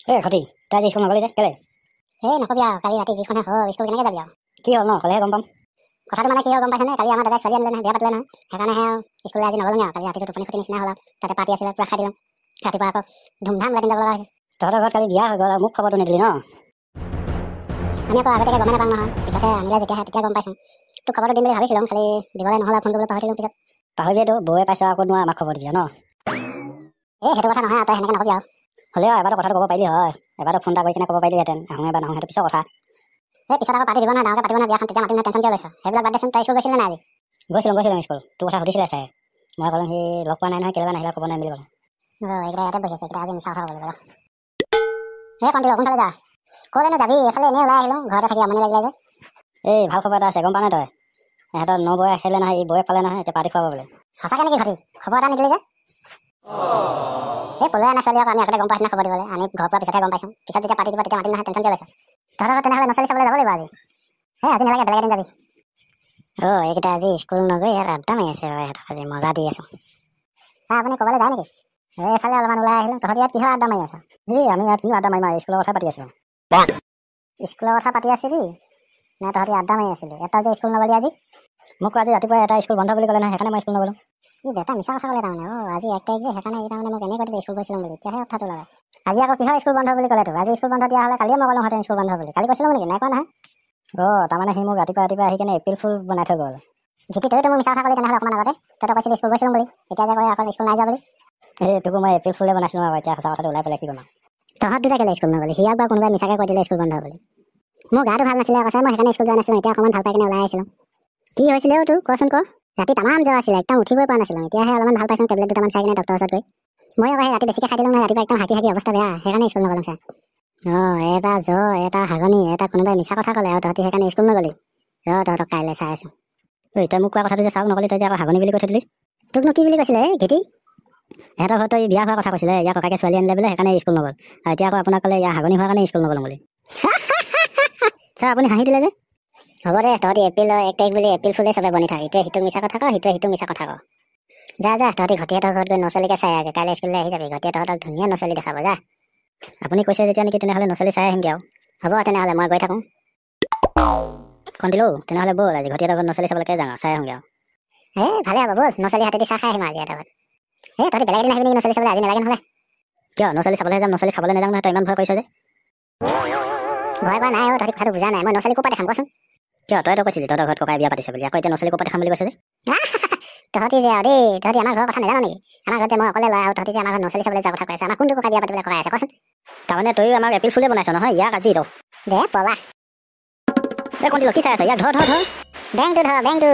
এই ঘটি, তই আজি স্কুল নগ'লি যে কেলে? এই নকবি আৰু, কালি ৰাতি যিখনহে হ'ল, স্কুল কেনেকৈ যাবি আৰু? কি হ'ল ন ক'লেহে গম পাম। কথাটো মানে কি হ'ল গম পাইছনে? কালি আমাৰ দাদাই ছোৱালী আনিলে নহয়, বিয়া পাতিলে নহয়, সেইকাৰণেহে আৰু স্কুললৈ আজি নগ'লোঙে আৰু। কালি ৰাতিটো টোপনি খতি নিচিনা হ'ল আৰু, তাতে পাৰ্টি আছিলে, পূৰা খাই দিলোঁ। ৰাতিপুৱা আকৌ ধুমধাম লেটিন যাব লগা হৈছে। তহঁতৰ ঘৰত কালি বিয়া হৈ গ'ল আৰু মোক খবৰটো নিদিলি ন? আমি আকৌ আগতীয়াকৈ গমেই নাপাওঁ নহয়, পিছতহে আনিলে যেতিয়া তেতিয়া গম পাইছোঁ। তোক খবৰটো দিম বুলি ভাবিছিলোঁ, খালি দিবলৈ নহ'ল আৰু, ফোন কৰিবলৈ পাহৰি থাকিলোঁ পিছত। পাহৰিলেতো বৌয়ে পাইছ আৰু ক'ত নোৱাৰা আমাক খবৰ দিবি ন? এই সেইটো কথা নহয় আৰু, তই সেনেকৈ নকবি আৰু। হ'লেও এবাৰতো কথাটো ক'ব পাৰিলি হয়, এবাৰতো ফোন এটা কৰি কিনে ক'ব পাৰিলিহেঁতেন, আহোঁ এবাৰ নাহোঁ সেইটো পিছৰ কথা। এই পিছত আকৌ পাতি দিব নহয়, ডাঙৰকৈ পাতিব নহয় বিয়াখন, তেতিয়া মাতিম নহয়, টেনশ্যন কিয় লৈছ? সেইবিলাক বাদ দেচোন, তই স্কুল গৈছিলি নাই আজি? গৈছিলোঁ স্কুল। তোৰ কথা সুধিছিলে ছাৰে, মই ক'লোঁ সি লগ পোৱা নাই নহয়, কেলেবা নাহিলে ক'ব নোৱাৰিম বুলি ক'লোঁ। অঁ, এইকেইটা ইয়াতে বহি আছে, এইকেইটা আজি মিছা কথা ক'ব লাগিব। এই কণ্টিল, কোনফালে যা? ক'লেনো যাবি, এইফালে এনেই ওলাই আহিলোঁ, ঘৰতে থাকি আমনি লাগিলে যে। এই ভাল খবৰ এটা আছে, গম পাৱ নাই তই? ইহঁতৰ ন বৌয়ে আহিলে নহয়, ই বৌয়ে পালে নহয়, এতিয়া পাৰ্টি খুৱাব বোলে। সঁচাকৈ নেকি ঘটি? খবৰ এটা নিদিলি যে? এই পলুৱাই অনা ছোৱালী আকৌ আমি আগতে গম পাইছোঁ নহয় খবৰ দিবলৈ, আমি ঘৰ পোৱাৰ পিছতহে গম পাইছোঁ। পিছত যেতিয়া পাতি দিব তেতিয়া মাতিম নহয়, টেনশ্যন কিয় লৈছ? তহঁতৰ ঘৰত তেনেহ'লে নচলি চাবলৈ যাব লাগিব আজি। এই আজি নালাগে, বেলেগ এদিন যাবি। অ' এইকেইটা আজি স্কুল নগৈ ইয়াত আড্ডা মাৰি আছে, ৰ ইহঁতক আজি মজা দি আছোঁ। ছাৰ আপুনি ক'ৰবালৈ যায় নেকি? এই এইফালে অলপমান ওলাই আহিলোঁ। তহঁতি ইয়াত কিহৰ আড্ডা মাৰি আছ? এই আমি ইয়াত কিনো আড্ডা মাৰিম আৰু, স্কুলৰ কথা পাতি আছিলোঁ। স্কুলৰ কথা পাতি আছিলি নে তহঁতি আড্ডা মাৰি আছিলি? এটা যে স্কুল নগ'লি আজি? মোক আজি ৰাতিপুৱা এটা স্কুল বন্ধ বুলি ক'লে নহয়, সেইকাৰণে মই স্কুল নগ'লোঁ। ই বেটা মিছা কথা ক'লে তাৰমানে। অ' আজি 1 তাৰিখ যে, সেইকাৰণে ই তাৰমানে মোক এনেই কৈ দিলে স্কুল গৈছিলোঁ বুলি, এতিয়াহে কথাটো ওলালে। আজি আকৌ কিহৰ স্কুল বন্ধ বুলি ক'লে তোক? আজি স্কুল বন্ধ দিয়া হ'লে কালিয়ে মই ক'লোহেঁতেন স্কুল বন্ধ বুলি। কালি কৈছিলোঁ নেকি? নাই কোৱা নহয়। অ' তাৰমানে সি মোক ৰাতিপুৱা ৰাতিপুৱা আহি কেনে এপ্ৰিল ফুল বনাই থৈ গ'ল। ঝিটি, তইতো মোক মিছা কথা ক'লি তেনেহ'লে অকণমান আগতে। তইতো কৈছিলি স্কুল গৈছিলোঁ বুলি, এতিয়া যে কয় আকৌ স্কুল নাই যোৱা বুলি। এই তোকো মই এপ্ৰিল ফুলে বনাইছিলোঁ আৰু, এতিয়া সঁচা কথাটো ওলাই পেলাই কি ক'ম আৰু। তহঁত দুটা কেলৈ স্কুল নগ'লি? সিয়াক বা কোনোবাই মিছাকৈ কৈ দিলে স্কুল বন্ধ বুলি। মোৰ গাটো ভাল নাছিলে আকৌ ছাৰ, মই সেইকাৰণে স্কুল যোৱা নাছিলোঁ। এতিয়া অকণমান ভাল পাই কিনে ওলাই আহিছিলোঁ। কি হৈছিলে অ' তোৰ কচোন ক? ৰাতি তামাম জ্বৰ আছিলে, একদম উঠিবই পৰা নাছিলোঁ। এতিয়াহে অলপমান ভাল পাইছোঁ, টেবলেট দুটামান খাই কিনে ডক্টৰৰ ওচৰত গৈ। মই আকৌ সেই ৰাতি বেছিকৈ খাই দিলোঁ নহয়, ৰাতিপুৱা একদম হাঁকি হাঁকি অৱস্থা বেয়া, সেইকাৰণে স্কুল নগ'লোঁ ছাৰ। অঁ, এটা জ্বৰ, এটা হাগনি, এটা কোনোবাই মিছা কথা ক'লে আৰু তহঁতি সেইকাৰণে স্কুল নগ'লি। ৰ তহঁতক কাইলৈ চাই আছোঁ। ঐ তই মোক কোৱা কথাটো যে চাওক নগ'লি, তই যে আকৌ হাগনি বুলি কৈ থৈ দিলি। তোকনো কি বুলি কৈছিলে এই ঘেটি? ইহঁতৰ ঘৰত বিয়া হোৱাৰ কথা কৈছিলে, ইয়াৰ ককাকে ছোৱালী আনিলে বোলে, সেইকাৰণে স্কুল নগ'ল। আৰু এতিয়া আকৌ আপোনাক ক'লে ইয়াৰ হাগনি হোৱাৰ কাৰণে স্কুল নগ'লো বুলি। ছাৰ আপুনি হাঁহি দিলে যে। হ'ব দে, তহঁতি এপ্ৰিলৰ 1 তাৰিখ বুলি এপ্ৰিল ফুলেই চবে বনি থাক। ইটোৱে সিটোক মিছা কথা কয়, সিটোৱে সিটোক মিছা কথা কয়। যা যা, তহঁতি ঘটিহঁতৰ ঘৰত গৈ নচলিকে চাই আহগে, কাইলৈ স্কুললৈ আহি যাবি, ঘটিয়ে তহঁতক ধুনীয়া নচলি দেখাব। যা। আপুনি কৈছে যেতিয়া নেকি তেনেহ'লে নচলি চাই আহিমগৈ আৰু। হ'ব তেনেহ'লে মই গৈ থাকোঁ। কণ্টিলো তেনেহ'লে ব'ল আজি ঘটিহঁতৰ ঘৰত নচলি চাবলৈকে যাওঁ, চাই আহোঁগৈ আৰু। এই ভালে হ'ব, ব'ল নচলি হাতেদি চাহ খাই আহিম আজি এহঁতৰ ঘৰত। এই তহঁতি বেলেগ এদিন আহিবি নেকি নচলি চাবলৈ? আজি নালাগে নহ'লে। কিয় নচলি চাবলৈ যাম, নচলি খাবলৈ নাযাওঁ নহয়, তই ইমান ভয় কৰিছ যে? ভয় কৰা নাই অ', তহঁতি কথাটো বুজা নাই। মই নচলি ক'ৰ পৰা দেখাম কচোন? কিয় তইতো কৈছিলি তহঁতৰ ঘৰত ককাই বিয়া পাতিছে বুলি, আকৌ এতিয়া নচলি ক'ৰ পৰা দেখাম বুলি কৈছে যে? তহঁতি যে আৰু দেই, তহঁতি আমাৰ ঘৰৰ কথা নাজান নেকি? আমাৰ ঘৰত যে মই অকলে ল'ৰা আৰু তহঁতি যে আমাৰ ঘৰত নচলি চাবলৈ যোৱাৰ কথা কৈ আছে, আমাৰ কোনটো ককাই বিয়া পাতিবলৈ ককাই আছে কচোন? তাৰমানে তয়ো আমাক এপ্ৰিল ফুলে বনাইছ নহয়, ইয়াক আজি তই। দে পলা। এই কণ্টিল কি চাই আছ? ইয়াক ধৰ ধৰ ধৰ। বেংটো ধৰ, বেংটো।